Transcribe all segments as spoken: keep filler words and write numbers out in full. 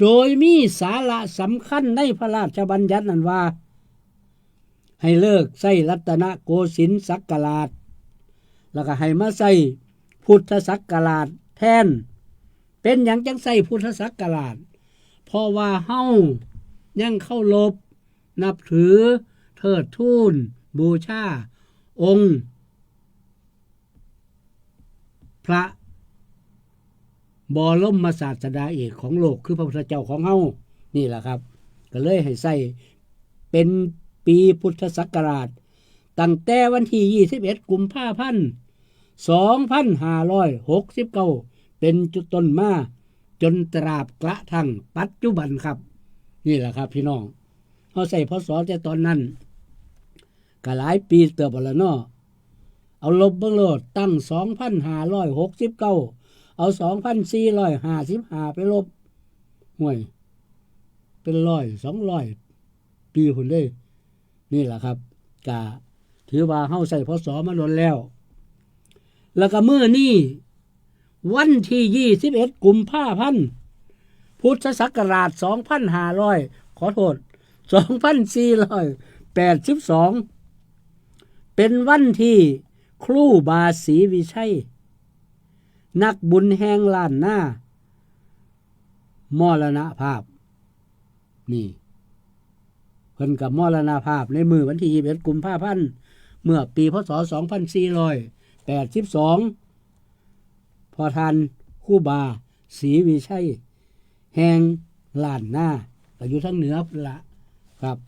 โดยมีสาระสำคัญในพระราชบัญญัตินั้นว่า ให้เลิกใช้รัตนโกสินทร์ศักราช แล้วก็ให้มาใช้พุทธศักราชแทน เป็นหยังจังใช้พุทธศักราช เพราะว่าเฮายังเคารพนับถือเทิดทูนบูชาองค์ พระบรมศาสดาเอกของโลกคือพระพุทธเจ้าของเฮานี่แหละครับ ก็เลยให้ใช้เป็นปีพุทธศักราช ตั้งแต่วันที่ยี่สิบเอ็ดกุมภาพันธ์สองพันห้าร้อยหกสิบเก้าเป็นต้นมา จนตราบกระทั่งปัจจุบันครับ นี่แหละครับพี่น้อง เฮาใช้ พ.ศ. แต่ตอนนั้น ก็หลายปีเติบแล้วเนาะ เอาลบเบิ่งโลด ตั้งสองพันห้าร้อยหกสิบเก้า เอาสองพันสี่ร้อยห้าสิบห้าไปลบ ห่วย เป็นร้อยสองร้อยปีพุ้นเด้ นี่แหละครับ ก็ถือว่าเฮาใช้ พ.ศ. มาโดนแล้ว แล้วก็มื้อนี้ วันที่ยี่สิบเอ็ดกุมภาพันธ์พุทธศักราชสองพันห้าร้อย ขอโทษ สองพันสี่ร้อยแปดสิบสอง เป็นวันที่ครูบาศรีวิชัย นักบุญแห่งล้านนามรณภาพ นี่ เพิ่นก็มรณภาพในมื้อวันที่ยี่สิบเอ็ดกุมภาพันธ์ เมื่อปี พ.ศ. สองพันสี่ร้อยแปดสิบสอง พอท่านครูบาศรีวิชัย แห่งล้านนา ก็อยู่ทางเหนือพุ้นละครับ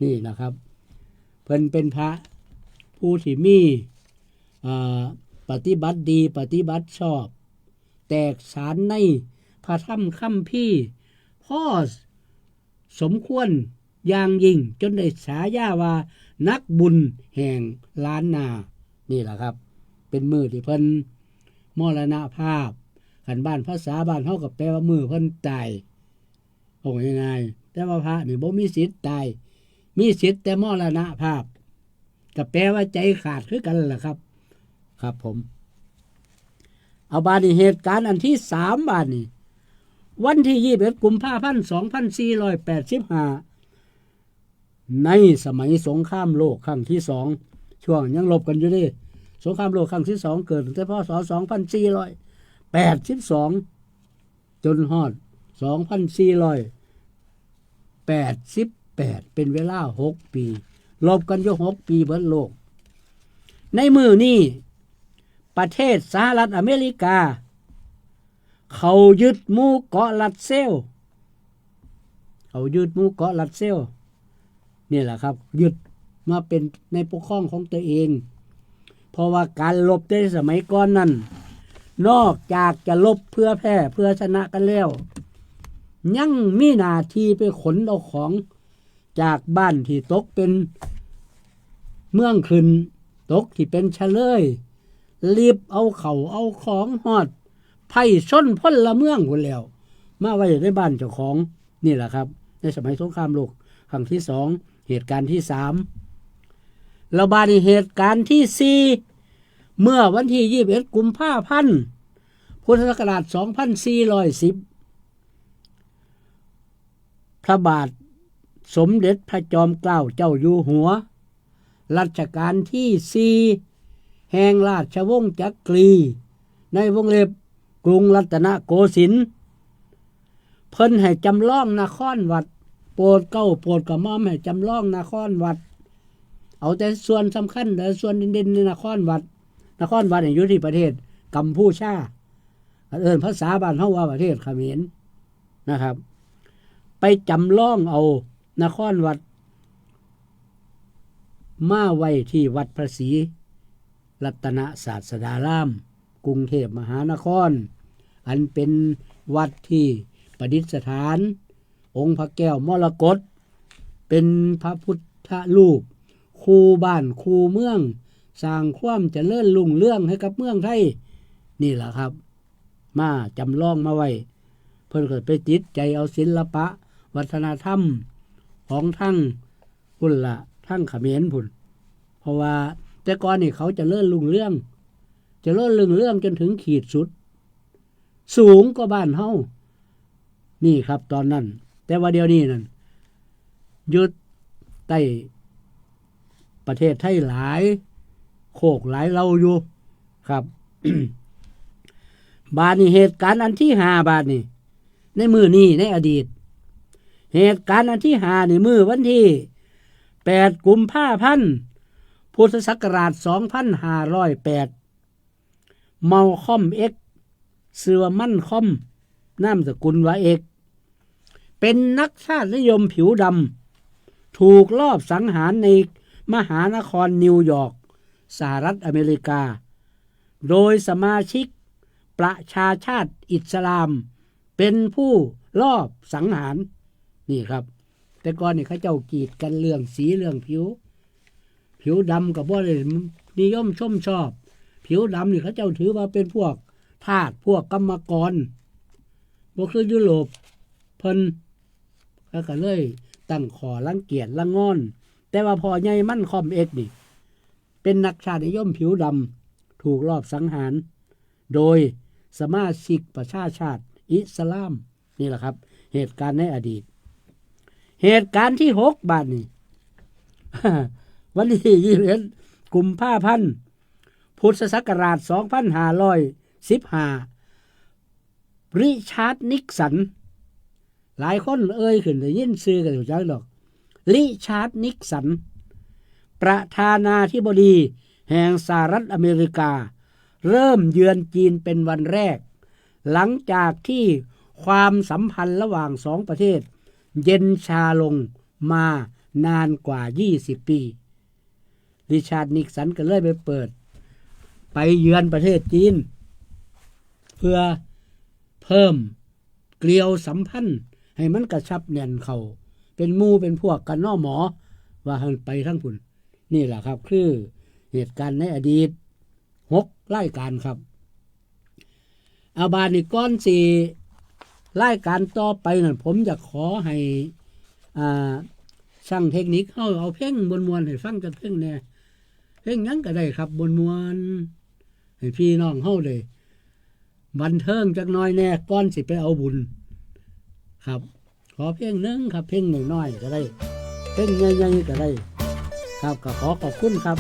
นี่นะครับ เพิ่นเป็นพระผู้ที่มี อ่า ปฏิบัติดี ปฏิบัติชอบ แตกฉานในพระธรรมคัมภีร์ พอสมควรอย่างยิ่ง จนได้ฉายาว่านักบุญแห่งล้านนา นี่แหละครับ เป็นมื้อที่เพิ่นมรณภาพ คันบ้านภาษาบ้านเฮาก็แปลว่ามื้อเพิ่นตาย เอาง่ายๆ แต่ว่าพระนี่บ่มีสิทธิ์ตาย มีสิทธิ์แต่มรณภาพ ก็แปลว่าใจขาดคือกันล่ะครับ ครับผม เอาบาดนี้เหตุการณ์อันที่สามบาดนี้ วันที่ยี่สิบเอ็ดกุมภาพันธ์สองพันสี่ร้อยแปดสิบห้า ในสมัยสงครามโลกครั้งที่สอง ช่วงยังรบกันอยู่เด้ สงครามโลกครั้งที่สองเกิดตั้งแต่ พ.ศ. สองพันสี่ร้อยแปดสิบสอง จนฮอด สองพันสี่ร้อยแปดสิบแปด เป็นเวลาหกปี รบกันอยู่หกปีเบิดโลก ในมื้อนี้ ประเทศสหรัฐอเมริกา เขายึดหมู่เกาะรัสเซล เขายึดหมู่เกาะรัสเซล นี่แหละครับ ยึดมาเป็นในปกครองของตัวเอง เพราะว่าการรบในสมัยก่อนนั้น นอกจากจะรบเพื่อแพ้เพื่อชนะกันแล้ว ยังมีหน้าที่ไปขนเอาของจากบ้านที่ตกเป็นเมืองขึ้น ตกที่เป็นเฉลย รีบเอาเข้าเอาของฮอดไพร่ชนพลเมืองพุ้นแล้ว มาไว้ในบ้านเจ้าของ นี่แหละครับ ในสมัยสงครามโลกครั้งที่สอง เหตุการณ์ที่สาม แล้วบาดนี้เหตุการณ์ที่สี่ เมื่อวันที่ยี่สิบเอ็ดกุมภาพันธ์พุทธศักราชสองพันสี่ร้อยสิบ พระบาทสมเด็จพระจอมเกล้าเจ้าอยู่หัว รัชกาลที่สี่ แห่งราชวงศ์จักรี ในวงเล็บกรุงรัตนโกสินทร์ เพิ่นให้จำลองนครวัด โปรดเกล้าโปรดกระหม่อมให้จำลองนครวัด เอาแต่ส่วนสำคัญและส่วนเด่นๆในนครวัด นครวัดนี่อยู่ที่ประเทศกัมพูชา เอิ้นภาษาบ้านเฮาว่าประเทศเขมรนะครับ ไปจำลองเอานครวัด มาไว้ที่วัดพระศรีรัตนศาสดาราม กรุงเทพมหานคร อันเป็นวัดที่ประดิษฐานองค์พระแก้วมรกต เป็นพระพุทธรูปคู่บ้านคู่เมือง สร้างความเจริญรุ่งเรืองให้กับเมืองไทย นี่แหละครับ มาจำลองมาไว้ เพิ่นก็ไปติดใจเอาศิลปะวัฒนธรรมของทั้งพุ้นละ ทั้งเขมรพุ้น เพราะว่าแต่ก่อนนี่เขาเจริญรุ่งเรือง เจริญรุ่งเรืองจนถึงขีดสุด สูงกว่าบ้านเฮา นี่ครับตอนนั้น แต่ว่าเดี๋ยวนี้นั่นอยู่ใต้ประเทศไทยหลายโคกหลายเหล่าอยู่ครับ บาดนี้เหตุการณ์อันที่ห้าบาดนี้ ในมื้อนี้ในอดีต เหตุการณ์อันที่ห้านี่มื้อวันที่แปดกุมภาพันธ์พุทธศักราชสองพันห้าร้อยแปด เมาคอมเอ็กซ์ ชื่อว่ามันคอม นามสกุลว่าเอก เป็นนักชาตินิยมผิวดำ ถูกลอบสังหารในมหานครนิวยอร์ก สหรัฐอเมริกา โดยสมาชิกประชาชาติอิสลาม เป็นผู้ลอบสังหาร นี่ครับ แต่ก่อนนี่เขาเจ้ากีดกันเรื่องสีเรื่องผิว ผิวดำกับบ่ได้นิยมชมชอบ ผิวดำนี่เขาเจ้าถือว่าเป็นพวกทาสพวกกรรมกร บ่คือยุโรปเพิ่น เขาก็เลยตั้งข้อรังเกียจรังงอน แต่ว่าพ่อใหญ่มันคอมเอ็กซ์นี่ เป็นนักชาตินิยมผิวดำ ถูกลอบสังหาร โดยสมาชิกประชาชาติอิสลาม นี่แหละครับ เหตุการณ์ในอดีต เหตุการณ์ที่หกบาดนี้ วันที่ยี่สิบเอ็ดกุมภาพันธ์พุทธศักราชสองพันห้าร้อยสิบห้า ริชาร์ดนิกสัน หลายคนเอ่ยขึ้นได้ยินชื่อกันอยู่จักดอก ริชาร์ดนิกสัน ประธานาธิบดีแห่งสหรัฐอเมริกา เริ่มเยือนจีนเป็นวันแรก หลังจากที่ความสัมพันธ์ระหว่างสองประเทศ เย็นชาลงมานานกว่ายี่สิบปี ริชาร์ดนิกสันก็เลยไปเปิด ไปเยือนประเทศจีน เพื่อเพิ่มเกลียวสัมพันธ์ ให้มันกระชับแน่นเข้า เป็นหมู่เป็นพวกกันเนาะหมอ ว่าให้ไปทั้งพุ่น นี่แหละครับ คือเหตุการณ์ในอดีตหกรายการครับ เอาบาดนี้ก่อนสิรายการต่อไปนั่น ผมอยากขอให้ อ่า ช่างเทคนิคเฮาเอาเพลงม่วนๆให้ฟังจักเพลงแหน่ เพลงหยังก็ได้ครับม่วนๆให้พี่น้องเฮาได้บันเทิงจักหน่อยแหน่ก่อนสิไปเอาบุญ ครับ ขอเพลงหนึ่งครับ เพลงน้อยๆก็ได้ เพลงใหญ่ๆก็ได้ ครับ ก็ขอขอบคุณครับ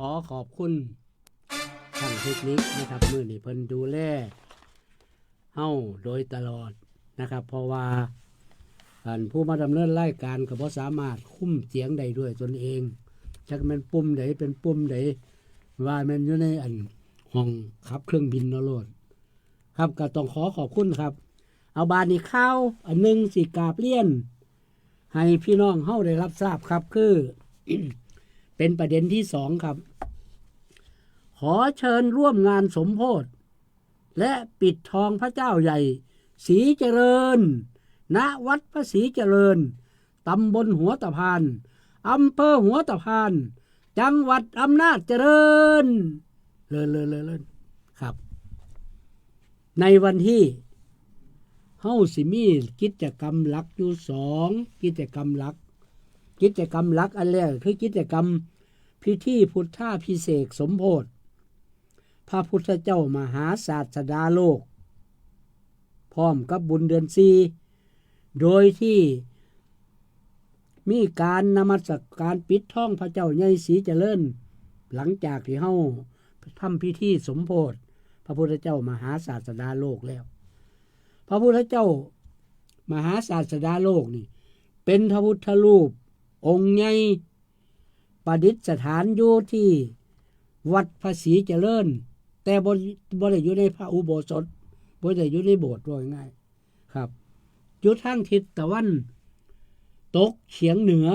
ขอขอบคุณท่านเทคนิคนะครับ มื้อนี้เพิ่นดูแลเฮาโดยตลอดนะครับ เพราะว่าอันผู้มาดำเนินรายการก็บ่สามารถคุมเสียงได้ด้วยตนเอง จักแม่นปุ่มใดเป็นปุ่มใด ว่าแม่นอยู่ในอันห้องขับเครื่องบินเนาะโลด ครับ ก็ต้องขอขอบคุณครับ เอาบาดนี้ข่าวอันหนึ่งสิกราบเรียน ให้พี่น้องเฮาได้รับทราบครับ คือ เป็นประเด็นที่สองครับ ขอเชิญร่วมงานสมโภชและปิดทองพระเจ้าใหญ่ศรีเจริญ ณ วัดพระศรีเจริญ ตำบลหัวตะพาน อำเภอหัวตะพาน จังหวัดอำนาจเจริญ เลิศเลิศเลิศเลิศครับ ในวันที่เฮาสิมีกิจกรรมหลักอยู่สองกิจกรรมหลัก กิจกรรมหลักอันแรกคือกิจกรรมพิธีพุทธาภิเษกสมโภชพระพุทธเจ้ามหาศาสดาโลก พร้อมกับบุญเดือนสี่ โดยที่มีการนมัสการปิดทองพระเจ้าใหญ่ศรีเจริญ หลังจากที่เฮาทำพิธีสมโภชพระพุทธเจ้ามหาศาสดาโลกแล้ว พระพุทธเจ้ามหาศาสดาโลกนี่ เป็นพระพุทธรูปองค์ใหญ่ประดิษฐานอยู่ที่วัดพระศรีเจริญ แต่บ่บ่ได้อยู่ในพระอุโบสถ บ่ได้อยู่ในโบสถ์ ว่าง่ายๆครับ อยู่ทางทิศตะวันตกเฉียงเหนือ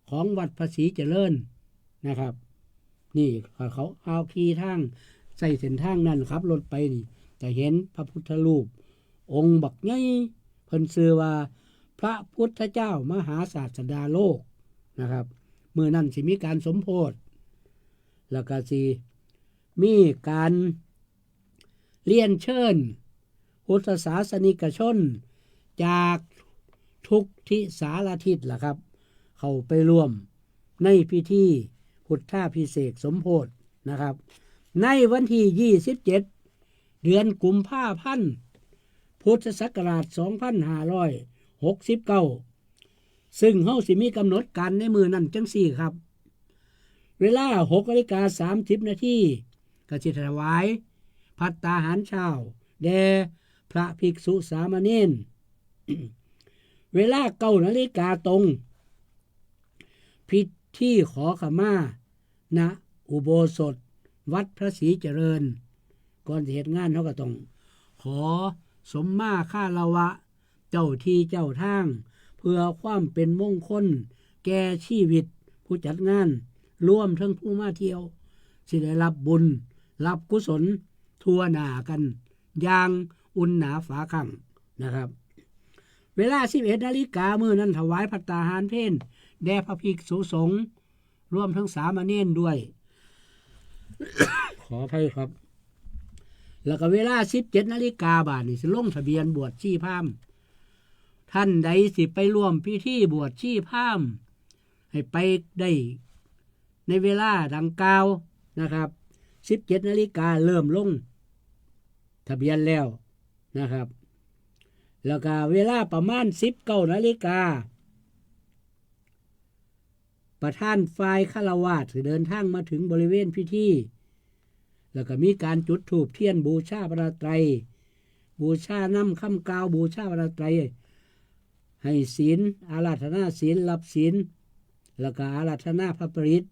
ของวัดพระศรีเจริญนะครับ นี่เขาเอาขี่ทางใส่เส้นทางนั้นขับรถไปนี่ จะเห็นพระพุทธรูปองค์บักใหญ่ เพิ่นชื่อว่าพระพุทธเจ้ามหาศาสดาโลกนะครับ มื้อนั้นสิมีการสมโภชแล้วก็สิมีการเรียนเชิญพุทธศาสนิกชนจากทุกทิศสารทิศล่ะครับ เข้าไปร่วมในพิธีพุทธาภิเษกสมโภชนะครับ ในวันที่ยี่สิบเจ็ด เดือนกุมภาพันธ์ พุทธศักราชสองพันห้าร้อยหกสิบเก้า ซึ่งเฮาสิมีกำหนดการในมื้อนั้นจั่งซี้ครับ เวลาหกนาฬิกาสามสิบนาที ก็สิถวายภัตตาหารเช้าแด่พระภิกษุสามเณร เวลาเก้านาฬิกาตรง พิธีขอขมา ณ อุโบสถวัดพระศรีเจริญ ก่อนสิเฮ็ดงานเฮาก็ต้องขอสมมาคารวะเจ้าที่เจ้าทาง เพื่อความเป็นมงคลแก่ชีวิตผู้จัดงาน รวมทั้งผู้มาเที่ยว สิได้รับบุญ รับกุศลทั่วหน้ากันอย่างอุ่นหนาฝาคั่งนะครับ เวลาสิบเอ็ดนาฬิกามื้อนั้นถวายภัตตาหารเพลแด่พระภิกษุสงฆ์ รวมทั้งสามเณรด้วย ขออภัยครับ แล้วก็เวลาสิบเจ็ดนาฬิกาบาดนี้สิลงทะเบียนบวชชีพราหมณ์ ท่านใดสิไปร่วมพิธีบวชชีพราหมณ์ ให้ไปได้ในเวลาดังกล่าวนะครับ สิบเจ็ดนาฬิกาเริ่มลงทะเบียนแล้วนะครับ แล้วก็เวลาประมาณสิบเก้านาฬิกา ประธานฝ่ายฆราวาสเดินทางมาถึงบริเวณพิธี แล้วก็มีการจุดธูปเทียนบูชาพระรัตนตรัย บูชานำคำกล่าวบูชาพระรัตนตรัย ให้ศีล อาราธนาศีล รับศีล แล้วก็อาราธนาพระปริตร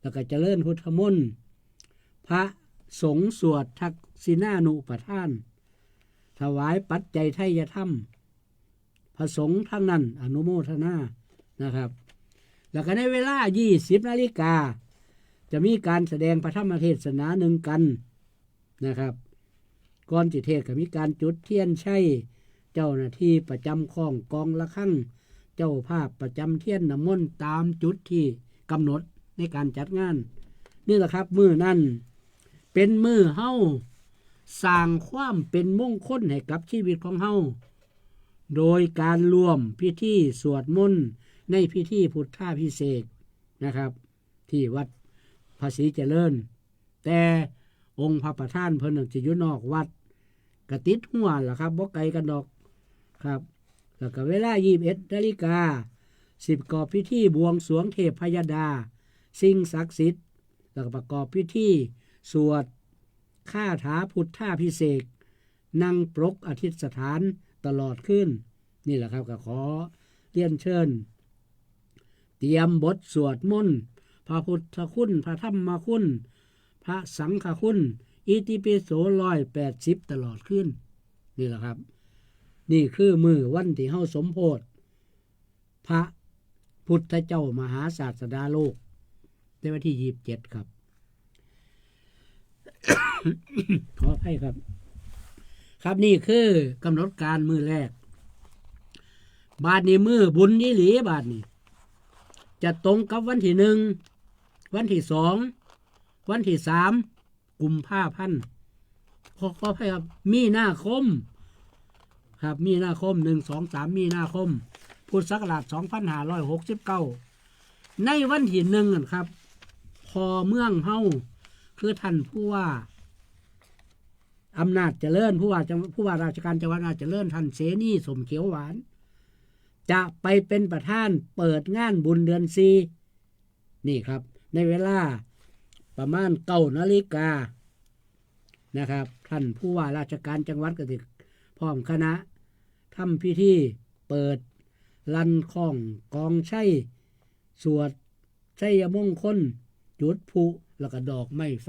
แล้วก็เจริญพุทธมนต์ พระสงฆ์สวดทักษิณานุปทาน ถวายปัจจัยไทยธรรม พระสงฆ์ทั้งนั้นอนุโมทนานะครับ แล้วก็ในเวลายี่สิบนาฬิกา จะมีการแสดงพระธรรมเทศนาหนึ่งกันนะครับ ก่อนสิเทศน์ก็มีการจุดเทียนชัย เจ้าหน้าที่ประจำข้องกองระฆัง เจ้าภาพประจำเทียนน้ำมนต์ตามจุดที่กำหนดในการจัดงาน นี่แหละครับ มื้อนั้นเป็นมื้อเฮาสร้างความเป็นมงคลให้กับชีวิตของเฮา โดยการร่วมพิธีสวดมนต์ในพิธีพุทธาภิเษกนะครับ ที่วัดภาษีเจริญ แต่องค์พระประธานเพิ่นน่ะสิอยู่นอกวัด กะติดหัวล่ะครับ บ่ไกลกันดอกครับ แล้วก็เวลายี่สิบเอ็ดนาฬิกา สิประกอบพิธีบวงสรวงเทพพยดา สิ่งศักดิ์สิทธิ์ แล้วก็ประกอบพิธีสวดคาถาพุทธาภิเษก นั่งปรกอธิษฐานตลอดคืน นี่แหละครับ ก็ขอเรียนเชิญ เตรียมบทสวดมนต์ พระพุทธคุณ พระธรรมคุณ พระสังฆคุณ อิติปิโสร้อยแปดสิบตลอดคืน นี่แหละครับ นี่คือมื้อวันที่เฮาสมโภชพระพุทธเจ้ามหาศาสดาโลก ในวันที่ยี่สิบเจ็ดครับ ขออภัยครับ ครับ นี่คือกำหนดการมื้อแรก บาดนี้มื้อบุญอีหลีบาดนี้ จะตรงกับวันที่หนึ่ง วันที่สอง วันที่สาม กุมภาพันธ์ ขอ ขออภัยครับ มีนาคม ครับ มีนาคม หนึ่ง สอง สาม มีนาคม พุทธศักราช สองพันห้าร้อยหกสิบเก้า ในวันที่หนึ่งนั่นครับ พ่อเมืองเฮา คือท่านผู้ว่าอำนาจเจริญ ผู้ว่าจัง ผู้ว่าราชการจังหวัดอำนาจเจริญ ท่านเสนีสมเขียวหวาน จะไปเป็นประธานเปิดงานบุญเดือนสี่ นี่ครับ ในเวลาประมาณเก้านาฬิกานะครับ ท่านผู้ว่าราชการจังหวัดก็สิพร้อมคณะทำพิธีเปิดลันค้องกองชัย สวดชัยมงคล จุดพลุ แล้วก็ดอกไม้ไฟ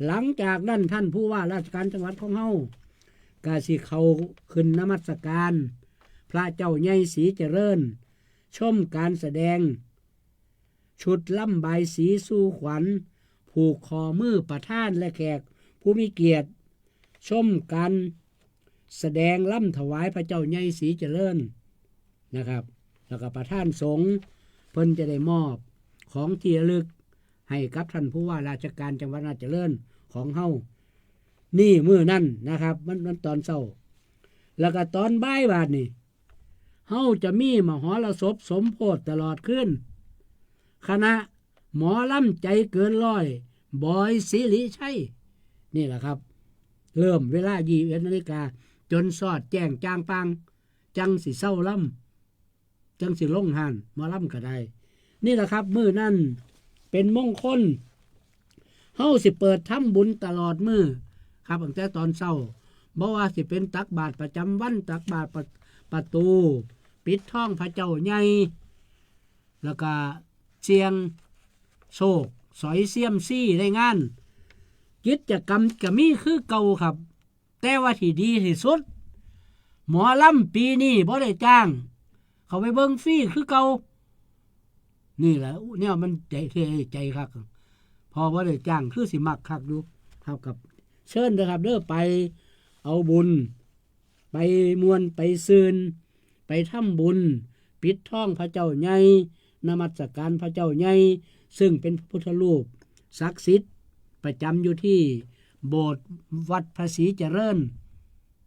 หลังจากนั้นท่านผู้ว่าราชการจังหวัดของเฮาก็สิเข้าขึ้นนมัสการพระเจ้าใหญ่ศรีเจริญ ชมการแสดง ชุดลำบายสีสู่ขวัญ ผูกข้อมือประธานและแขกผู้มีเกียรติ ชมการแสดงลำถวายพระเจ้าใหญ่ศรีเจริญนะครับ แล้วก็ประธานสงฆ์เพิ่นจะได้มอบของที่ระลึกให้กับท่านผู้ว่าราชการจังหวัดอำนาจเจริญของเฮา นี่มื้อนั้นนะครับ มัน มันตอนเช้า แล้วก็ตอนบ่ายบาดนี่ เฮาจะมีมหรสพสมโพธิตลอดคืน คณะหมอลำใจเกินร้อย บอยสิริชัย นี่แหละครับ เริ่มเวลายี่สิบเอ็ดนาฬิกา จนสอดแจ้งจ่างป่าง จั่งสิเซาลำ จั่งสิลงฮ้านหมอลำก็ได้ นี่แหละครับ มื้อนั้นเป็นมงคล เฮาสิเปิดทำบุญตลอดมื้อครับ ตั้งแต่ตอนเช้า บ่ว่าสิเป็นตักบาตรประจำวัน ตักบาตรประ ประตู ปิดทองพระเจ้าใหญ่ แล้วก็เสี่ยงโชค สอยเซียมซีในงาน กิจกรรมก็มีคือเก่าครับ แต่ว่าที่ดีที่สุด หมอลำปีนี้บ่ได้จ้าง เขาไปเบิ่งฟรีคือเก่า นี่แหละแนวมันใจ ใจคัก พอบ่ได้จ้างคือสิมักคักอยู่ครับ กับเชิญนะครับเด้อ ไปเอาบุญ ไปม่วนไปซื่น ไปทำบุญ ปิดทองพระเจ้าใหญ่ นมัสการพระเจ้าใหญ่ ซึ่งเป็นพระพุทธรูปศักดิ์สิทธิ์ประจำอยู่ที่โบสถ์วัดภาษีเจริญ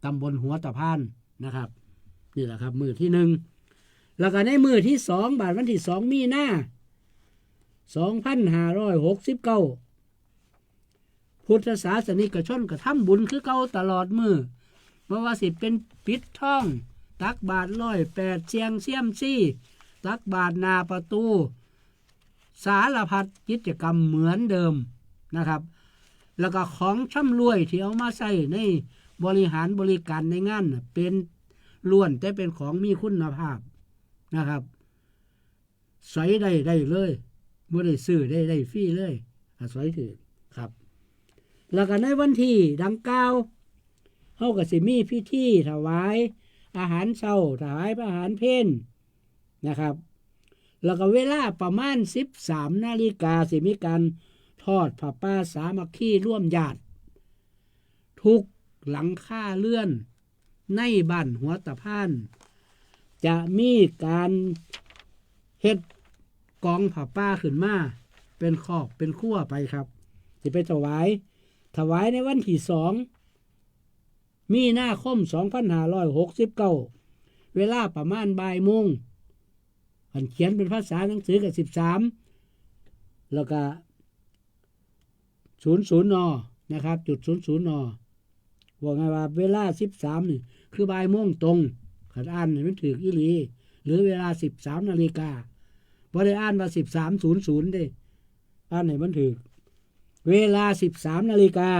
ตำบลหัวตะพานนะครับ นี่แหละครับ มื้อที่หนึ่ง แล้วก็ในมื้อที่สอง บาดวันที่สองมีนา สองพันห้าร้อยหกสิบเก้า พุทธศาสนิกชนก็ทำบุญคือเก่าตลอดมื้อ บ่ว่าสิเป็นปิดทอง ตักบาตรร้อยแปด เสี่ยงเซียมซี ตักบาตรหน้าประตู สารพัดกิจกรรมเหมือนเดิมนะครับ แล้วก็ของชำร่วยที่เอามาใช้ในบริหารบริการในงานน่ะ เป็น ล้วนแต่เป็นของมีคุณภาพนะครับ สอยได้ ได้เลย บ่ได้ซื้อได้ ได้ฟรีเลย อาสอยถืกครับ แล้วก็ในวันที่ดังกล่าว เฮาก็สิมีพิธีถวายอาหารเช้า ถวายอาหารเพลนะครับ แล้วก็เวลาประมาณสิบสามนาฬิกา สิมีการทอดผ้าป่าสามัคคีรวมญาติ ทุกหลังคาเรือนในบ้านหัวตะพาน จะมีการเฮ็ดกองผ้าป่าขึ้นมา เป็นคอกเป็นครัวไปครับ สิไปถวาย ถวายในวันที่สองมีนาคม สองพันห้าร้อยหกสิบเก้า เวลาประมาณบ่ายโมง คันเขียนเป็นภาษาหนังสือก็ สิบสาม แล้วก็ ศูนย์ศูนย์ น นะครับ จุด ศูนย์ศูนย์ น บอกไงว่าเวลา สิบสาม นี่ คือบ่ายโมงตรง คันอ่านให้มันถืกอีหลี หรือเวลา สิบสามนาฬิกา บ่ได้อ่านว่า สิบสามศูนย์ศูนย์ เด้ อ่านให้มันถืก เวลาสิบสามนาฬิกา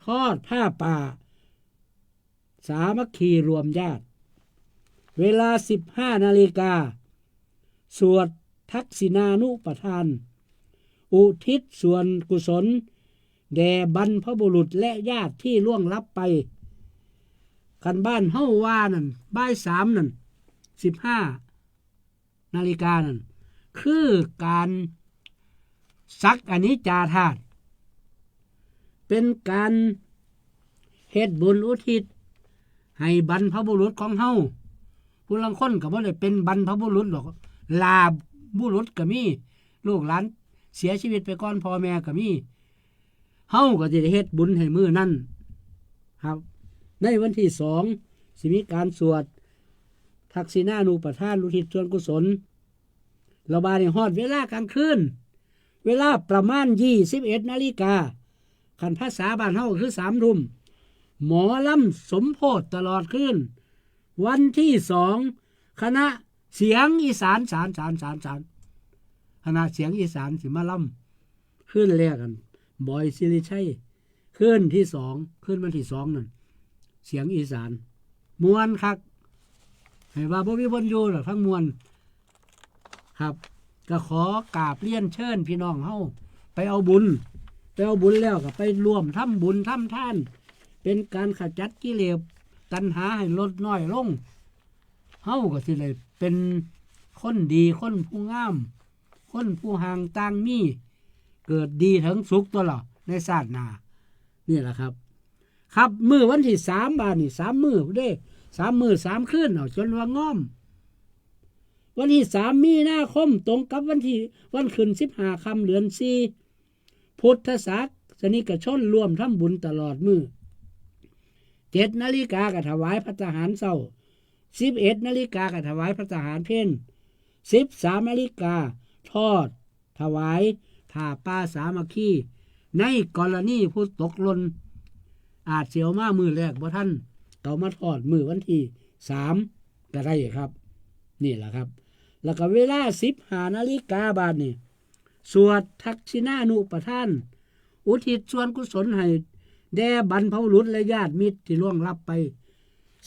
ทอดผ้าป่า สามัคคีรวมญาติ เวลาสิบห้านาฬิกา สวดทักษิณานุปทาน อุทิศส่วนกุศล แด่บรรพบุรุษและญาติที่ล่วงลับไป คันบ้านเฮาว่านั่น บ่ายสามนั่น สิบห้านาฬิกานั่น คือการสักอนิจจาธาตุ เป็นการเฮ็ดบุญอุทิศให้บรรพบุรุษของเฮา ผู้ลางคนก็บ่ได้เป็นบรรพบุรุษดอก ลาบุรุษก็มี ลูกหลานเสียชีวิตไปก่อนพ่อแม่ก็มี เฮาก็สิได้เฮ็ดบุญให้มื้อนั้นครับ ในวันที่สอง สิมีการสวดทักษิณานุปทานอุทิศส่วนกุศล แล้วบาดนี้ฮอดเวลากลางคืน เวลาประมาณยี่สิบเอ็ดนาฬิกา คันภาษาบ้านเฮาก็คือสามทุ่ม หมอลำสมโพธิตลอดคืน วันที่สอง คณะเสียงอีสาน สาน สาน สาน สาน คณะเสียงอีสานสิมาลำ คืนแรกกัน บอยศิริชัย คืนที่สอง คืนวันที่สองนั่น เสียงอีสาน ม่วนคัก ให้ว่าบ่มีบ่อนอยู่ดอก ทั้งม่วน ครับ ก็ขอกราบเรียนเชิญพี่น้องเฮาไปเอาบุญ ไปเอาบุญแล้วก็ไปร่วมทำบุญทำทาน เป็นการขจัดกิเลสตัณหาให้ลดน้อยลง เฮาก็สิได้เป็นคนดี คนผู้งาม คนผู้ห่างต่างมี เกิดดีถึงสุขตัวละในชาติหน้า นี่แหละครับ ครับ มื้อวันที่สาม บาดนี้ สามมื้อเด้ สามมื้อสามคืน เอาจนว่างอม วันที่สามมีนาคม ตรงกับวันที่ วันขึ้นสิบห้าค่ำเดือนสี่ พุทธศาสนิกชนร่วมทำบุญตลอดมื้อ เจ็ดนาฬิกาก็ถวายภัตตาหารเช้า สิบเอ็ดนาฬิกาก็ถวายภัตตาหารเพล สิบสามนาฬิกา ทอดถวายผ้าป่าสามัคคี ในกรณีผู้ตกหล่น อาจสิเอามามื้อแรกบ่ทัน ก็เอามาทอดมื้อวันที่สามก็ได้ครับ นี่แหละครับ แล้วก็เวลาสิบห้านาฬิกาบาดนี้ สวดทักษิณานุปทาน อุทิศส่วนกุศลให้แด่บรรพบุรุษและญาติมิตรที่ล่วงลับไป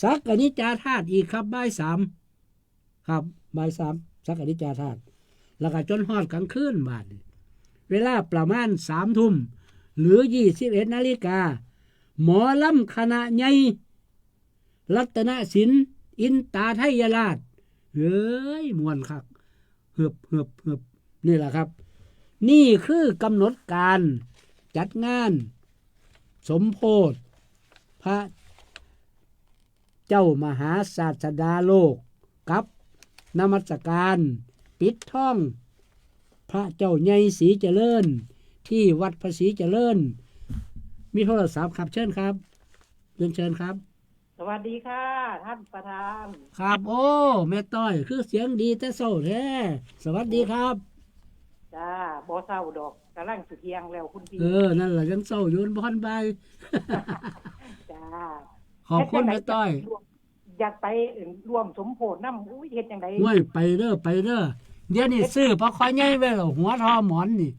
สักอนิจจาธาตุอีกครับ บ่ายสาม ครับ บ่ายสาม สักอนิจจาธาตุ แล้วก็จนฮอดกลางคืนบาดนี้ เวลาประมาณสามทุ่ม หรือยี่สิบเอ็ดนาฬิกา หมอลำคณะใหญ่ รัตนศิลป์ อินตาไทยราช เฮ้ย ม่วนคัก เฮือบเฮือบเฮือบ นี่แหละครับ นี่คือกำหนดการจัดงานสมโพธิพระเจ้ามหาศาสดาโลก กับนมัสการปิดทองพระเจ้าใหญ่ศรีเจริญ ที่วัดพระศรีเจริญ มีโทรศัพท์ครับ เชิญครับ เรียนเชิญครับ สวัสดีค่ะ ท่านประธาน ครับ โอ้ แม่ต้อย คือเสียงดีแต่เช้าแท้ สวัสดีครับ จ้า บ่เช้าดอก กำลังสิเที่ยงแล้วคุณพี่ เออ นั่นล่ะ ยังเช้าอยู่ มันบ่ทันบ่าย จ้า ขอบคุณแม่ต้อย อยากไปร่วมสมโพธินำ อุ้ย เฮ็ดจั่งใด โอ้ย ไปเด้อ ไปเด้อ เดี๋ยวนี้ซื้อปลาคอใหญ่ไว้แล้ว หัวทอหมอนนี่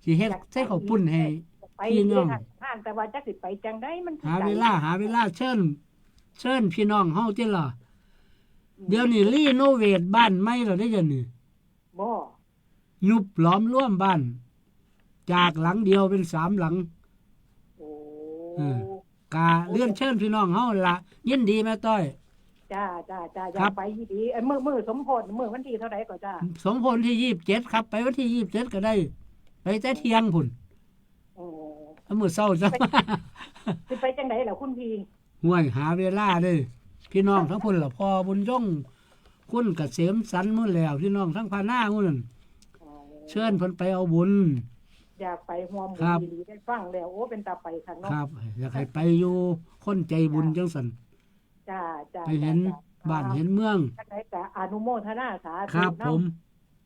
สิเฮ็ดใส่ข้าวปุ้นให้ อยากไป พี่น้อง อยู่ในห้าง แต่ว่าจักสิไปจั่งใด มันสิไกล หาเวลา หาเวลา เชิญ เชิญพี่น้องเฮาติล่ะ อืม เดี๋ยวนี้รีโนเวทบ้านใหม่แล้วเด้ เดี๋ยวนี้ บ่ ยุบหลอมรวมบ้าน จากหลังเดียวเป็นสามหลัง โอ้ เออ กะเรียนเชิญพี่น้องเฮาล่ะ ยินดีแม่ต้อย จ้า จ้า จ้า อยาก ครับ ไปอีหลี เอ้ย มื้อ มื้อสมโพธิ มื้อวันที่เท่าใดก็จ้า สมโพธิวันที่ยี่สิบเจ็ดครับ ไปวันที่ยี่สิบเจ็ดก็ได้ ไปแต่เที่ยงพุ้น โอ้ เอามื้อเช้าจ้ะ สิไป สิไปจั่งใดล่ะคุณพี่ ห้วย หาเวลาเด้ พี่น้องทั้งพุ้นล่ะ พ่อบุญยง คุณเกษมสันต์ มื้อแล้ว พี่น้องทั้งพานามื้อนั้น อ๋อ เชิญเพิ่นไปเอาบุญ อยากไปร่วมบุญ ครับ อีหลี ได้ฟังแล้ว โอ้ เป็นตาไปคักเนาะ ครับ อยากให้ไปอยู่ คนใจบุญ จ้า จั่งซั่น จ้า จ้า ไปเห็น จ้า จ้า บ้าน อ้าว เห็นเมือง จั่งใดก็อนุโมทนาสาธุ ครับ นำ ผม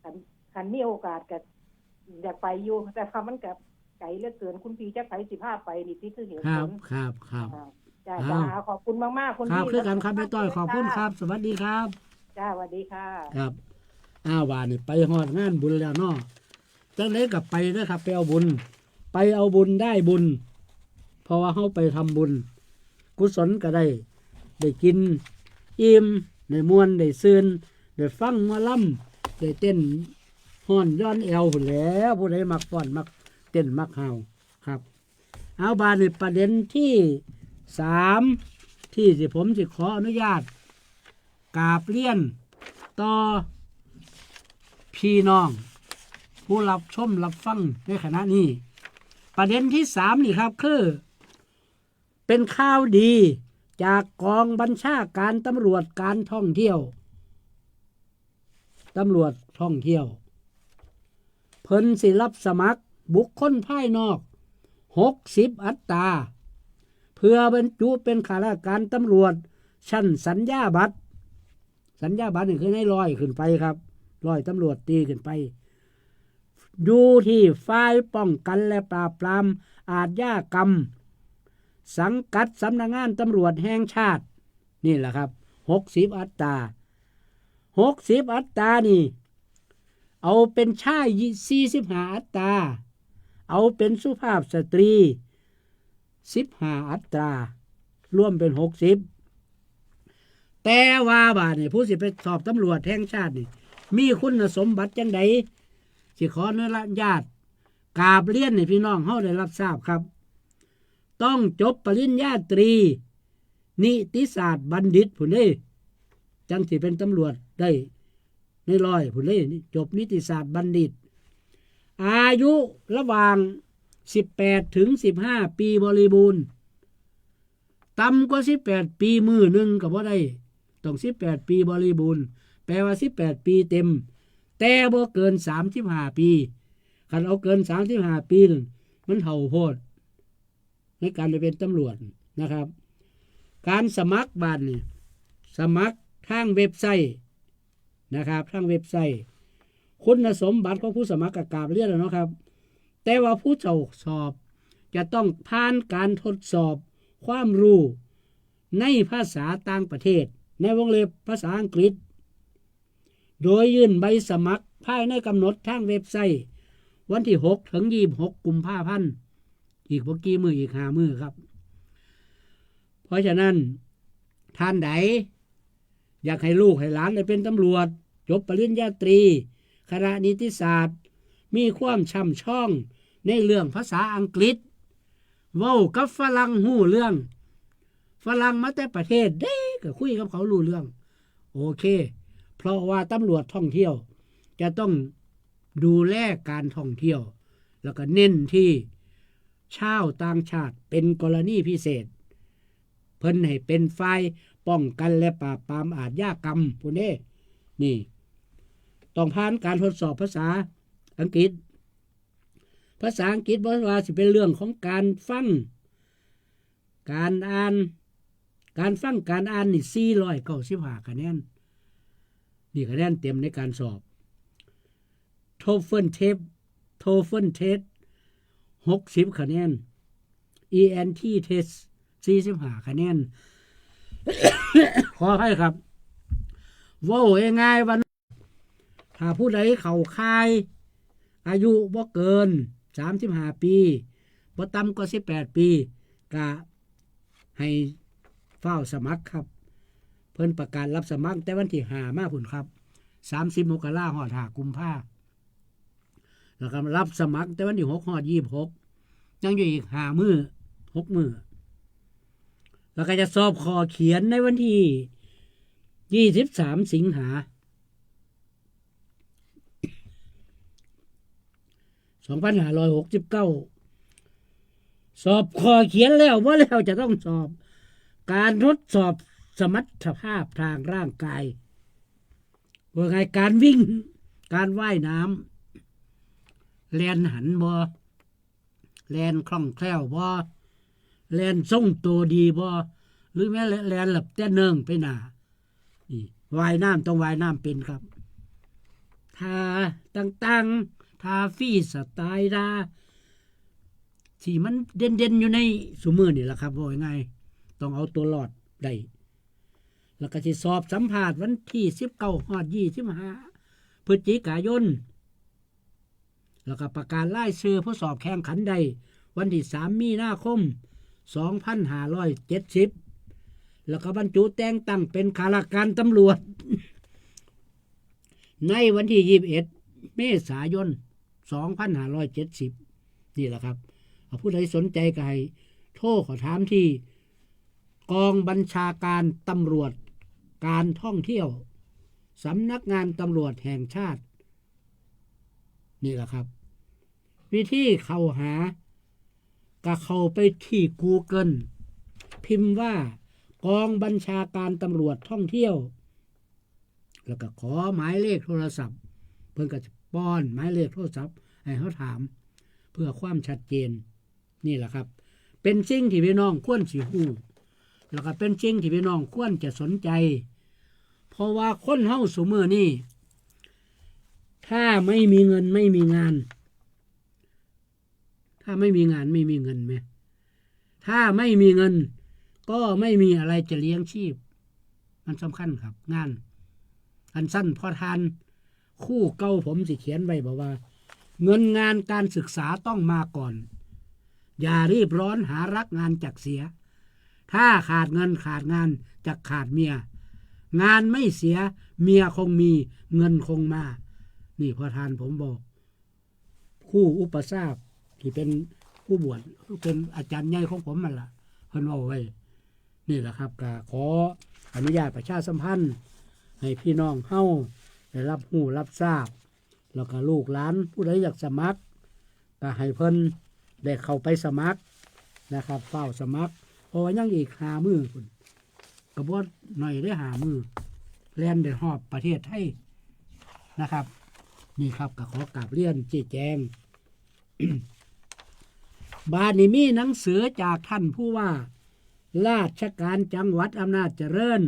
คัน คันมีโอกาสก็อยากไปอยู่ แต่ว่ามันก็ไกลเหลือเกิน คุณพี่จักไผสิพาไปนี่ติดคือเหตุผล ครับ ครับ ครับ อ่า จ้า อ้าว จ้า ขอบคุณมากๆ คุณพี่ ครับ คือกันครับ แม่ต้อย ขอบคุณครับ สวัสดีครับ จ้า สวัสดีค่ะ ครับ อ้าว ว่านี่ไปฮอดงานบุญแล้วเนาะ จั่งใด๋ก็ไปเด้อครับ ไปเอาบุญ ไปเอาบุญได้บุญ เพราะว่าเฮาไปทำบุญ กุศลก็ได้ ได้กินอิ่ม ได้ม่วน ได้ซื่น ได้ฟังหมอลำ ได้เต้นฮ้อนหย่อนแอวพู้นแหล้ว ผู้ใด๋มักฟ้อน มักเต้น มักฮ้าวครับ เอา บาดนี้ประเด็นที่สาม ที่สิผมสิขออนุญาตกราบเรียนต่อพี่น้องผู้รับชมรับฟังในขณะนี้ ประเด็นที่สามนี่ครับ คือ เป็นข่าวดีจากกองบัญชาการตำรวจการท่องเที่ยว ตำรวจท่องเที่ยว เพิ่นสิรับสมัครบุคคลภายนอก หกสิบ อัตรา เพื่อบรรจุเป็นข้าราชการตำรวจชั้นสัญญาบัตร สัญญาบัตรนี่คือในร้อยขึ้นไปครับ ร้อยตำรวจตรีขึ้นไป อยู่ที่ฝ่ายป้องกันและปราบปรามอาชญากรรม สังกัดสำนักงานตำรวจแห่งชาติ นี่แหละครับ หกสิบ อัตรา หกสิบ อัตรานี่ เอาเป็นชาย สี่สิบห้า อัตรา เอาเป็นสุภาพสตรี สิบห้า อัตรา รวมเป็น หกสิบ แต่ว่าบาดนี้ผู้สิไปสอบตำรวจแห่งชาตินี่ มีคุณสมบัติจั่งใด๋ สิขออนุญาตกราบเรียนให้พี่น้องเฮาได้รับทราบครับ ต้องจบปริญญาตรี นิติศาสตร์บัณฑิตพู้นเด้ จั่งสิเป็นตำรวจได้ในร้อยพู้นเด้ จบนิติศาสตร์บัณฑิต อายุระหว่าง สิบแปด ถึง สิบห้า ปีบริบูรณ์ ต่ำกว่า สิบแปด ปีมื้อหนึ่งก็บ่ได้ ต้อง สิบแปด ปีบริบูรณ์ แปลว่า สิบแปด ปีเต็ม แต่บ่เกิน สามสิบห้า ปี คันเอาเกิน สามสิบห้า ปีนั่น มันเฒ่าโพด ในการไปเป็นตำรวจนะครับ การสมัครบาดนี้ สมัครทางเว็บไซต์นะครับ ทางเว็บไซต์ คุณสมบัติของผู้สมัครก็กราบเรียนแล้วเนาะครับ แต่ว่าผู้เข้าสอบจะต้องผ่านการทดสอบความรู้ในภาษาต่างประเทศ ในวงเล็บภาษาอังกฤษ โดยยื่นใบสมัครภายในกำหนดทางเว็บไซต์ วันที่ หก ถึง ยี่สิบหก กุมภาพันธ์ อีกบ่กี่มื้อ อีกห้ามื้อครับ เพราะฉะนั้น ท่านใด๋อยากให้ลูกให้หลานได้เป็นตำรวจ จบปริญญาตรี คณะนิติศาสตร์ มีความช่ำชองในเรื่องภาษาอังกฤษ เว้ากับฝรั่งฮู้เรื่อง ฝรั่งมาแต่ประเทศใด๋ก็คุยกับเขารู้เรื่อง โอเค เพราะว่าตำรวจท่องเที่ยว จะต้องดูแลการท่องเที่ยว แล้วก็เน้นที่ชาวต่างชาติเป็นกรณีพิเศษ เพิ่นให้เป็นฝ่ายป้องกันและปราบปรามอาชญากรรมพู้นเด้ นี่ ต้องผ่านการทดสอบภาษาอังกฤษ ภาษาอังกฤษบ่ว่าสิเป็นเรื่องของการฟัง การอ่าน การฟังการอ่านนี่ สี่ร้อยเก้าสิบห้า คะแนน นี่คะแนนเต็มในการสอบ TOEFL test TOEFL test หกสิบ คะแนน ENT test สี่สิบห้า คะแนน ขออภัยครับ เว้าง่ายๆว่า ถ้าผู้ใดเข้าข่าย อายุบ่เกิน สามสิบห้า ปี บ่ต่ำกว่า สิบแปด ปี ก็ให้ฟ้าวสมัครครับ เพิ่นประกาศรับสมัครแต่วันที่ ห้า มาพู้นครับ สามสิบ มกรา ฮอด ห้า กุมภา แล้วก็รับสมัครแต่วันที่ หก ฮอด ยี่สิบหก ยังอยู่อีก ห้า มื้อ หก มื้อ แล้วก็จะสอบข้อเขียนในวันที่ ยี่สิบสาม สิงหา สองพันห้าร้อยหกสิบเก้า สอบข้อเขียนแล้วบ่แล้วจะต้องสอบ การทดสอบสมรรถภาพทางร่างกาย ว่าไง การวิ่ง การว่ายน้ำ แล่นหันบ่ แล่นคล่องแคล่วบ่ แล่นทรงตัวดีบ่ หรือแม้แล่นแบบแต่เนิ่งไปหน้า นี่ ว่ายน้ำต้องว่ายน้ำเป็นครับ ท่าต่างๆ ท่าฟรีสไตล์ ท่าที่มันเด่นๆ อยู่ในซุมื้อนี่แหละครับ เว้าง่ายๆ ต้องเอาตัวรอดได้ แล้วก็สิสอบสัมภาษณ์วันที่ สิบเก้า ฮอด ยี่สิบห้า พฤศจิกายน แล้วก็ประกาศรายชื่อผู้สอบแข่งขันได้วันที่สามมีนาคมสองพันห้าร้อยเจ็ดสิบ แล้วก็บรรจุแต่งตั้งเป็นข้าราชการตำรวจ ในวันที่ยี่สิบเอ็ดเมษายนสองพันห้าร้อยเจ็ดสิบ นี่แหละครับ ผู้ใดสนใจก็ให้โทรขอถามที่กองบัญชาการตำรวจการท่องเที่ยว สำนักงานตำรวจแห่งชาติ นี่แหละครับ วิธีเข้าหา ก็เข้าไปที่ Google พิมพ์ว่ากองบัญชาการตำรวจท่องเที่ยว แล้วก็ขอหมายเลขโทรศัพท์ เพิ่นก็จะป้อนหมายเลขโทรศัพท์ให้เขาถาม เพื่อความชัดเจน นี่แหละครับ เป็นสิ่งที่พี่น้องควรสิฮู้ แล้วก็เป็นสิ่งที่พี่น้องควรจะสนใจ เพราะว่าคนเฮาซุมื้อนี้ ถ้าไม่มีเงินไม่มีงาน ถ้าไม่มีงานไม่มีเงินไหม ถ้าไม่มีเงิน ก็ไม่มีอะไรจะเลี้ยงชีพ มันสำคัญครับ งาน อันสั้นพอทาน คู่เก่าผมสิเขียนไว้บอกว่า เงินงานการศึกษาต้องมาก่อน อย่ารีบร้อนหารักงานจักเสีย ถ้าขาดเงินขาดงานจักขาดเมีย งานไม่เสีย เมียคงมี เงินคงมา นี่พอทานผมบอก ครูอุปชฌาย์ที่เป็นผู้บวช เป็นอาจารย์ใหญ่ของผมนั่นล่ะ เพิ่นเว้าไว้ นี่แหละครับ ก็ขออนุญาตประชาสัมพันธ์ ให้พี่น้องเฮาได้รับรู้รับทราบ แล้วก็ลูกหลานผู้ใดอยากสมัคร ก็ให้เพิ่นได้เข้าไปสมัครนะครับ ฟ้าวสมัคร เพราะว่ายังอีกห้ามื้อพุ้น ก็บ่น้อยเด้อ ห้ามื้อ แล่นได้ฮอดประเทศไทยนะครับ นี่ครับ ก็ขอกราบเรียนชี้แจง บาดนี้มีหนังสือจากท่านผู้ว่าราชการจังหวัดอำนาจเจริญ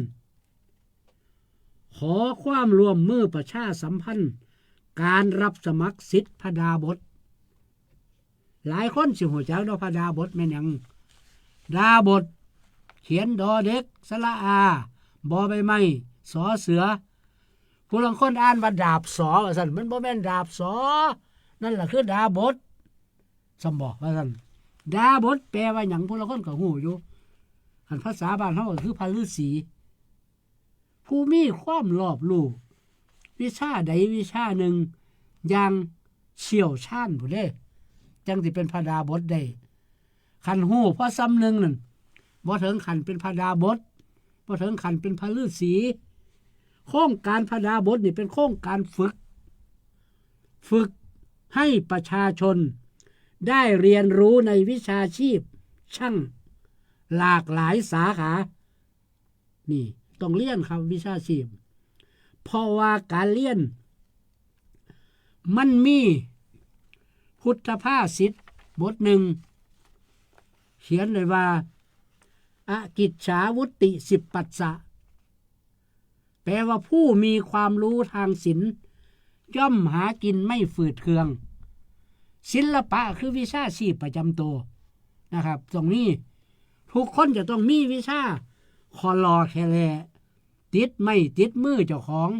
ขอความร่วมมือประชาสัมพันธ์ การรับสมัครสิทธิ์พระดาบส หลายคนสิฮู้จักเนาะ พระดาบสแม่นหยัง ดาบส เขียน ดอเด็ก สระอา บอใบไม้ สอเสือ ผู้ลางคนอ่านว่าดาบสอ ว่าซั่น มันบ่แม่นดาบสอ นั่นล่ะคือดาบส ซั่นบ่ ว่าซั่น ดาบสแปลว่าหยัง ผู้ลางคนก็ฮู้อยู่ คันภาษาบ้านเฮาก็คือพระฤาษี ผู้มีความรอบรู้ วิชาใดวิชาหนึ่ง อย่างเชี่ยวชาญพุ้นเด้ จั่งสิเป็นพระดาบสได้ คันฮู้พอส่ำหนึ่งนั่น บ่ถึงขั้นเป็นพระดาบส บ่ถึงขั้นเป็นพระฤาษี โครงการพระดาบสนี่เป็นโครงการฝึก ฝึกให้ประชาชนได้เรียนรู้ในวิชาชีพช่างหลากหลายสาขา นี่ต้องเรียนครับวิชาชีพ เพราะว่าการเรียน มันมีพุทธภาษิตบทหนึ่ง เขียนไว้ว่า อกิจฉาวุตติสิบปัสสะ แปลว่าผู้มีความรู้ทางศิลป์ ย่อมหากินไม่ฝืดเคือง ศิลปะคือวิชาชีพประจำตัวนะครับ ตรงนี้ทุกคนจะต้องมีวิชาคอลอแคแล ติดไม้ติดมือเจ้าของ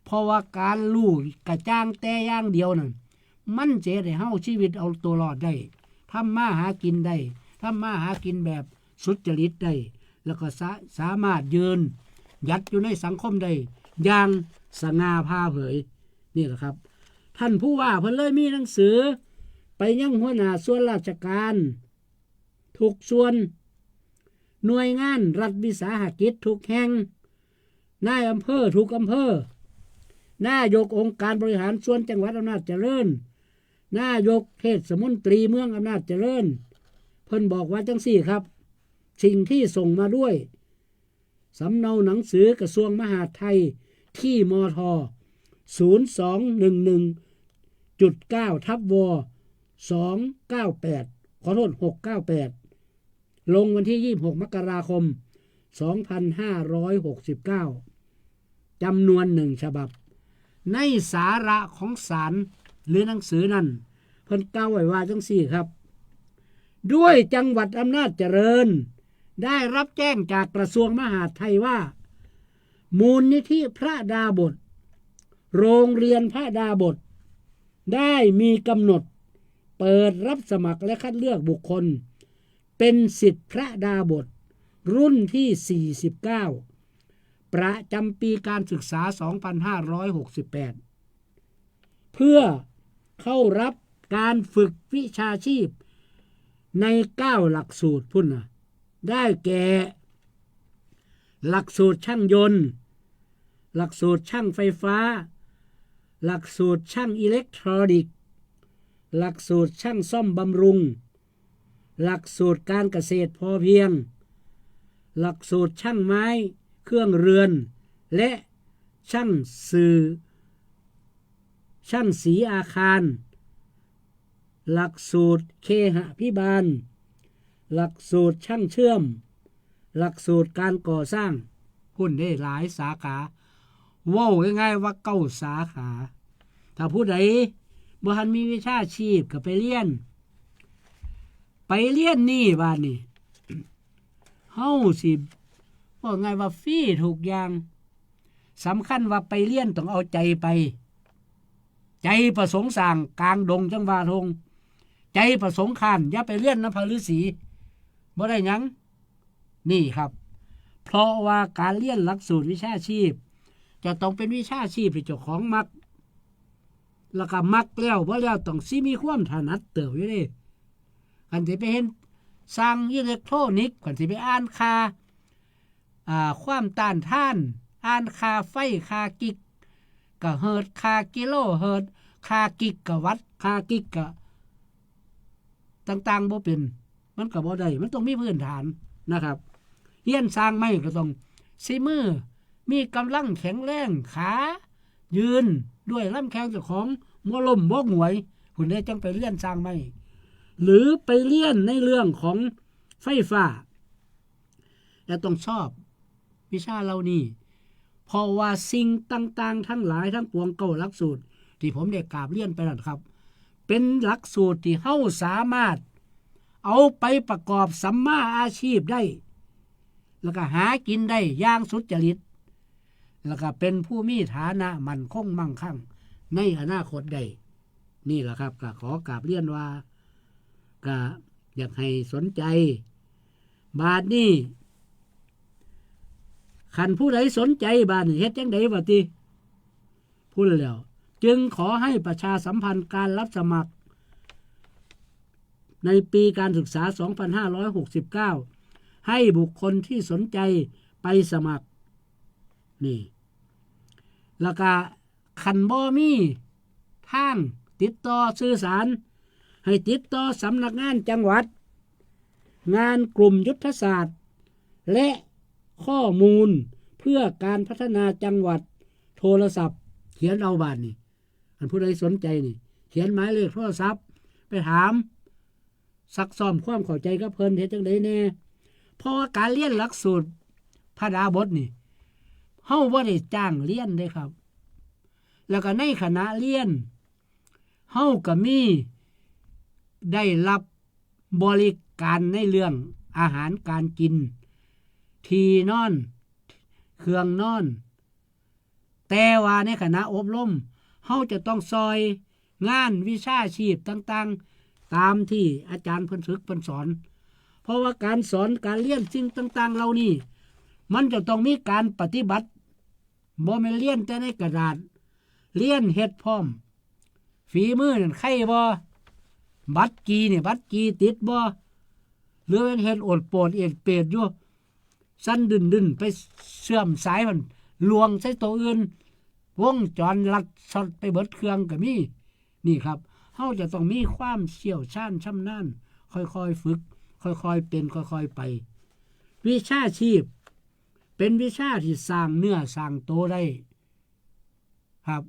เพราะว่าการรู้กระจ่างแต่อย่างเดียวนั่น มันจะเฮ็ดให้เฮาชีวิตเอาตัวรอดได้ ทำมาหากินได้ ทำมาหากินแบบสุจริตได้ แล้วก็สา สามารถยืนหยัดอยู่ในสังคมได้อย่างสง่าผ่าเผย นี่แหละครับ ท่านผู้ว่าเพิ่นเลยมีหนังสือ ไปยังหัวหน้าส่วนราชการ ทุกส่วน หน่วยงานรัฐวิสาหกิจทุกแห่ง นายอำเภอทุกอำเภอ นายกองค์การบริหารส่วนจังหวัดอำนาจเจริญ นายกเทศมนตรีเมืองอำนาจเจริญ เพิ่นบอกว่าจังซี่ครับ สิ่งที่ส่งมาด้วย สำเนาหนังสือกระทรวงมหาดไทย ที่มท ศูนย์สองหนึ่งหนึ่งจุดเก้าทับวสองเก้าแปด ขอโทษ หกเก้าแปด ลงวันที่ยี่สิบหกมกราคมสองพันห้าร้อยหกสิบเก้า จำนวนหนึ่งฉบับ ในสาระของสารหรือหนังสือนั้น เพิ่นกล่าวไว้ว่าจังซี่ครับ ด้วยจังหวัดอำนาจเจริญ ได้รับแจ้งจากกระทรวงมหาดไทยว่า มูลนิธิพระดาบส โรงเรียนพระดาบส ได้มีกำหนดเปิดรับสมัครและคัดเลือกบุคคล เป็นศิษย์พระดาบสรุ่นที่ สี่สิบเก้า ประจำปีการศึกษา สองพันห้าร้อยหกสิบแปด เพื่อเข้ารับการฝึกวิชาชีพใน เก้า หลักสูตรพุ้นนะ ได้แก่ หลักสูตรช่างยนต์ หลักสูตรช่างไฟฟ้า หลักสูตรช่างอิเล็กทรอนิกส์ หลักสูตรช่างซ่อมบำรุง หลักสูตรการเกษตรพอเพียง หลักสูตรช่างไม้เครื่องเรือน และช่างสื่อ ช่างสีอาคาร หลักสูตรเคหพิบาล หลักสูตรช่างเชื่อม หลักสูตรการก่อสร้าง พุ้นได้หลายสาขา เว้าง่ายๆว่าเก้าสาขา ถ้าผู้ใดบ่ทันมีวิชาชีพก็ไปเรียน ไปเรียนนี่บาดนี้ เฮาสิ เว้าง่ายว่าฟรีทุกอย่าง สำคัญว่าไปเรียนต้องเอาใจไป ใจประสงค์สร้างกลางดงจั่งว่าทง ใจประสงค์ค้านอย่าไปเรียนนำพระฤาษี บ่ได้หยัง นี่ครับ เพราะว่าการเรียนหลักสูตรวิชาชีพ จะต้องเป็นวิชาชีพที่เจ้าของมัก แล้วก็มักแล้วบ่แล้วต้องสิมีความถนัดเติบอยู่เด้ คันสิไปเฮ็ดช่างอิเล็กทรอนิกส์ คันสิไปอ่านค่า อ่า ความต้านทาน อ่านค่าไฟ ค่ากิกกะเฮิรตซ์ ค่ากิโลเฮิรตซ์ ค่ากิกกะวัตต์ ค่ากิกกะ ต่างๆบ่เป็น มันก็บ่ได้ มันต้องมีพื้นฐานนะครับ เรียนช่างไม้ก็ต้องสิมือ มีกำลังแข็งแรง ขายืนด้วยลำแข้งเจ้าของ บ่ล้มบ่หงวย พุ้นเด้ จั่งไปเรียนช่างไม้ หรือไปเรียนในเรื่องของไฟฟ้า และต้องชอบวิชาเหล่านี้ เพราะว่าสิ่งต่างๆทั้งหลายทั้งปวง เก้าหลักสูตร ที่ผมได้กราบเรียนไปนั่นครับ เป็นหลักสูตรที่เฮาสามารถเอาไปประกอบสัมมาอาชีพได้ แล้วก็หากินได้อย่างสุจริต แล้วก็เป็นผู้มีฐานะมั่นคงมั่งคั่งในอนาคตได้ นี่แหละครับ ก็ขอกราบเรียนว่า ก็อยากให้สนใจ บาดนี้ คันผู้ใดสนใจบาดนี้เฮ็ดจั่งใด๋วะติ พุ้นแล้ว จึงขอให้ประชาสัมพันธ์การรับสมัคร ในปีการศึกษา สองพันห้าร้อยหกสิบเก้า ให้บุคคลที่สนใจไปสมัคร นี่ แล้วก็คันบ่มีทางติดต่อสื่อสาร ให้ติดต่อสำนักงานจังหวัด งานกลุ่มยุทธศาสตร์ และข้อมูลเพื่อการพัฒนาจังหวัด โทรศัพท์ เขียนเอาบาดนี้ อันผู้ใดสนใจนี่ เขียนหมายเลขโทรศัพท์ ไปถาม ซักซ้อมความเข้าใจกับเพิ่นเฮ็ดจั่งใด๋แน่ เพราะว่าการเรียนหลักสูตรพระดาบสนี่ เฮาบ่ได้จ้างเรียนเด้ครับ แล้วก็ในขณะเรียน เฮาก็มีได้รับบริการในเรื่องอาหารการกิน ที่นอน เครื่องนอน แต่ว่าในขณะอบรม เฮาจะต้องซอยงานวิชาชีพต่างๆ ตามที่อาจารย์เพิ่นฝึกเพิ่นสอน เพราะว่าการสอนการเรียนสิ่งต่างๆเหล่านี้ มันจะต้องมีการปฏิบัติ บ่แม่นเรียนแต่ในกระดาษ เรียนเฮ็ดพร้อม ฝีมือนั่นไคบ่ บัตรกีนี่ บัตรกีติดบ่ หรือแม่นเฮ็ดโอดโปดเอดเปดอยู่ สั่นดึนๆ ไปเชื่อมสายมัน ลวงใส่ตัวอื่น วงจรลัดช็อตไปเบิดเครื่องก็มี นี่ครับ เฮาจะต้องมีความเชี่ยวชาญชำนาญ ค่อยๆฝึก ค่อยๆเป็น ค่อยๆไป วิชาชีพ เป็นวิชาที่สร้างเนื้อสร้างตัวได้ ครับ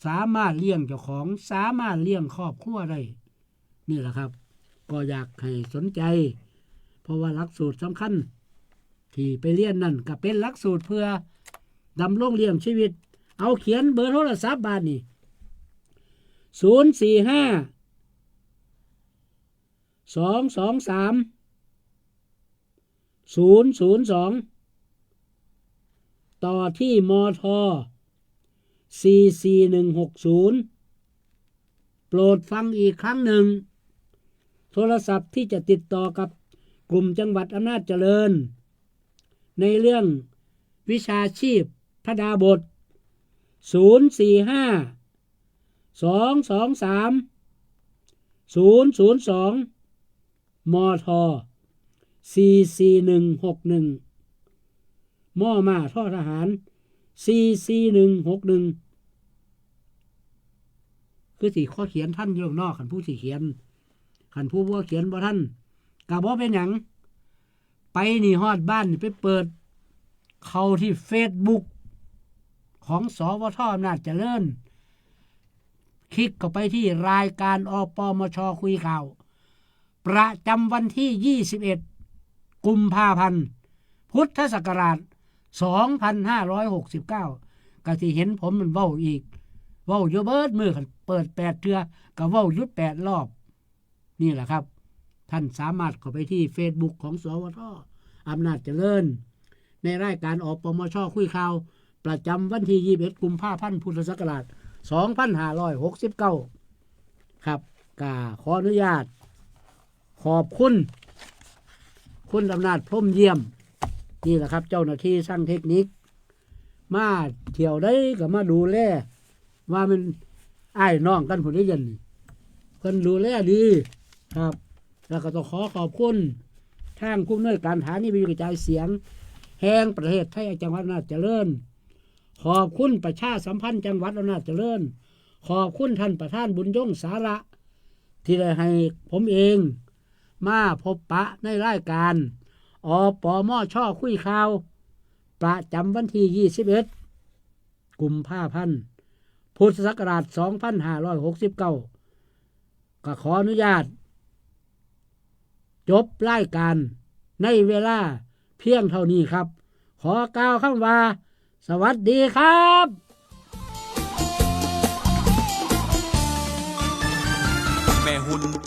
สามารถเลี้ยงเจ้าของ สามารถเลี้ยงครอบครัวได้ นี่แหละครับ ก็อยากให้สนใจ เพราะว่าหลักสูตรสำคัญ ที่ไปเรียนนั่นก็เป็นหลักสูตรเพื่อดำรงเลี้ยงชีวิต เอาเขียนเบอร์โทรศัพท์บาดนี้ ศูนย์สี่ห้า สองสองสาม ศูนย์ศูนย์สอง ต่อที่ มท สี่สี่หนึ่งหกศูนย์ ปรดฟังอีกครั้งหนึ่ง โทรศัพท์ที่จะติดต่อกับกลุ่มจังหวัดอำนาจเจริญ ในเรื่องวิชาชีพพดาบท ศูนย์สี่ห้า สองสองสาม ศูนย์ศูนย์สอง มท สี่สี่หนึ่งหกหนึ่ง มอม้า ทอทหาร สี่สี่หนึ่งหกหนึ่ง คือสิขอเขียนทันอยู่ดอกเนาะ คันผู้สิเขียน คันผู้บ่เขียนบ่ทัน ก็บ่เป็นหยัง ไปนี่ฮอดบ้านนี่ไปเปิด เข้าที่เฟซบุ๊ก ของ สวท อำนาจเจริญ คลิกเข้าไปที่รายการ อปมช คุยข่าว ประจำวันที่ ยี่สิบเอ็ด กุมภาพันธ์ พุทธศักราช สองพันห้าร้อยหกสิบเก้า ก็สิเห็นผมมันเว้าอีก เว้าอยู่เบิดมื้อ คันเปิดแปดเทื่อ ก็เว้าอยู่แปดรอบ นี่แหละครับ ท่านสามารถเข้าไปที่เฟซบุ๊กของ สวท อำนาจเจริญ ในรายการ อปมช คุยข่าว ประจำวันที่ ยี่สิบเอ็ด กุมภาพันธ์ พุทธศักราช สองพันห้าร้อยหกสิบเก้า ครับ ก็ขออนุญาต ขอบคุณ คุณอำนาจ พรหมเยี่ยม นี่แหละครับ เจ้าหน้าที่ช่างเทคนิค มาเที่ยวใดก็มาดูแล ว่ามันอ้ายน้องกันผู้ใดเดี๋ยวนี้ เพิ่นดูแลดีครับ แล้วก็ต้องขอขอบคุณทางผู้อำนวยการสถานีวิทยุกระจายเสียง แห่งประเทศไทย จังหวัดอำนาจเจริญ ขอบคุณประชาสัมพันธ์จังหวัดอำนาจเจริญ ขอบคุณท่านประธานบุญยงสาระ ที่ได้ให้ผมเองมาพบปะในรายการ อปมช คุยข่าว ประจำวันที่ ยี่สิบเอ็ด กุมภาพันธ์ พุทธศักราช สองพันห้าร้อยหกสิบเก้า ก็ขออนุญาต จบรายการในเวลาเพียงเท่านี้ครับ ขอกล่าวคำว่า สวัสดีครับ แม่หุ่น